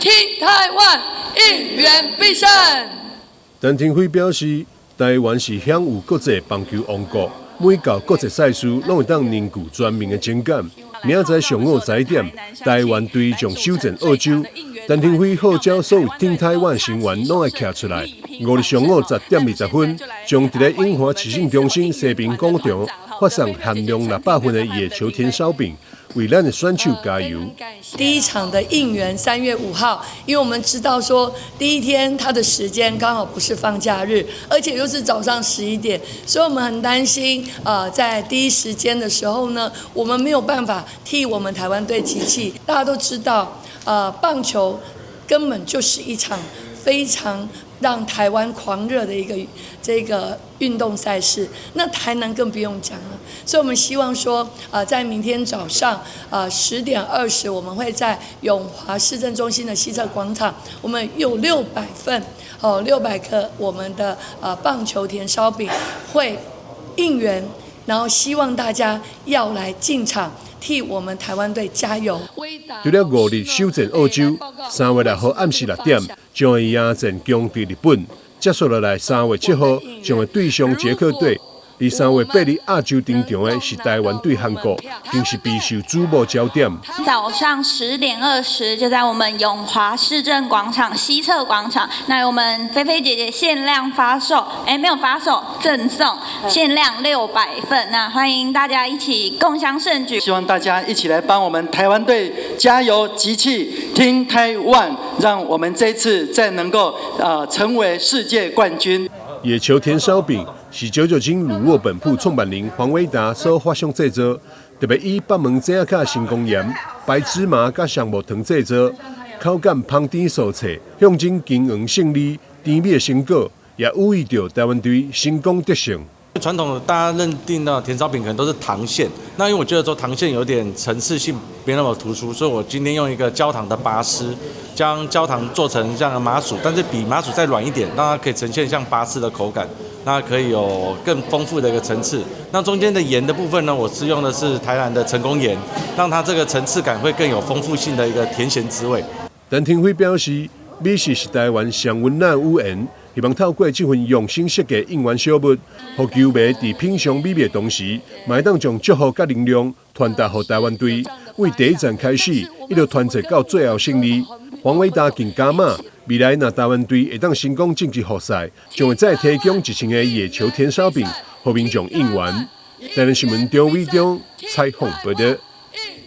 挺台灣，應援必勝。陳亭妃表示，台灣是享有國際棒球王國，每到國際賽事攏會當凝聚全民的情感。明仔載上午11點，台灣隊將首戰澳洲。陳亭妃號召所有挺台灣聲援攏愛徛出來。5日上午10點20分，將佇咧永華市政中心西濱廣場發送限量600份的野球甜燒餅，為咱的選手加油。第一場的應援3月5號，因為我們知道說第一天他的時間剛好不是放假日，而且又是早上11點，所以我們很擔心，在第一時間的時候呢，我們沒有辦法替我們台灣隊集氣。大家都知道，棒球根本就是一場非常讓台灣狂熱的一個這個運動賽事，那台南更不用講了。所以，我們希望說，在明天早上，10點20，我們會在永華市政中心的西側廣場，我們有600份，哦，600顆我們的棒球甜燒餅會應援，然後希望大家要來進場替我們台灣隊加油。除了5日首戰澳洲，3月6號暗時6點將會迎戰強敵日本。接續落來3月7號將會對上捷克隊。佇3月8日亞洲登場的是台灣對韓國，更是備受矚目焦點。早上10點20，就在我們永華市政廣場西側廣場，那我們菲菲姐姐限量發售，哎，沒有發售，贈送，限量600份，那歡迎大家一起共襄盛舉。希望大家一起來幫我們台灣隊加油集氣，挺台灣，讓我們這次再能夠成為世界冠軍。野球甜燒餅是九九金乳酪本鋪創辦人黃威達所發想製作，特別以北門井仔成功鹽、白芝麻佮橡木糖製作，口感芳甜酥脆，象徵金黃勝利、甜美的成果，也寓意著台灣隊成功得勝。傳統大家認定的甜燒餅可能都是糖餡，那因為我覺得說糖餡有點層次性沒那麼突出，所以我今天用一個焦糖的拔絲，將焦糖做成像麻糬，但是比麻糬再軟一點，讓它可以呈現像拔絲的口感，那可以有更豐富的一個層次。那中間的鹽的部分呢，我是用的是台南的成功鹽，讓它這個層次感會更有豐富性的一個甜鹹滋味。陳亭妃表示，美食是台灣上溫暖語言。希望透過這份用心設計應援小物，予球迷佇品嚐美味的同時，嘛會當將祝福佮能量傳達予台灣隊。為第一戰開始，一路團結到最後勝利。黃偉達更加碼，未來若台灣隊會當成功晉級複賽，將會再提供1000個野球甜燒餅，予民眾應援。台南新聞張偉中採訪報導。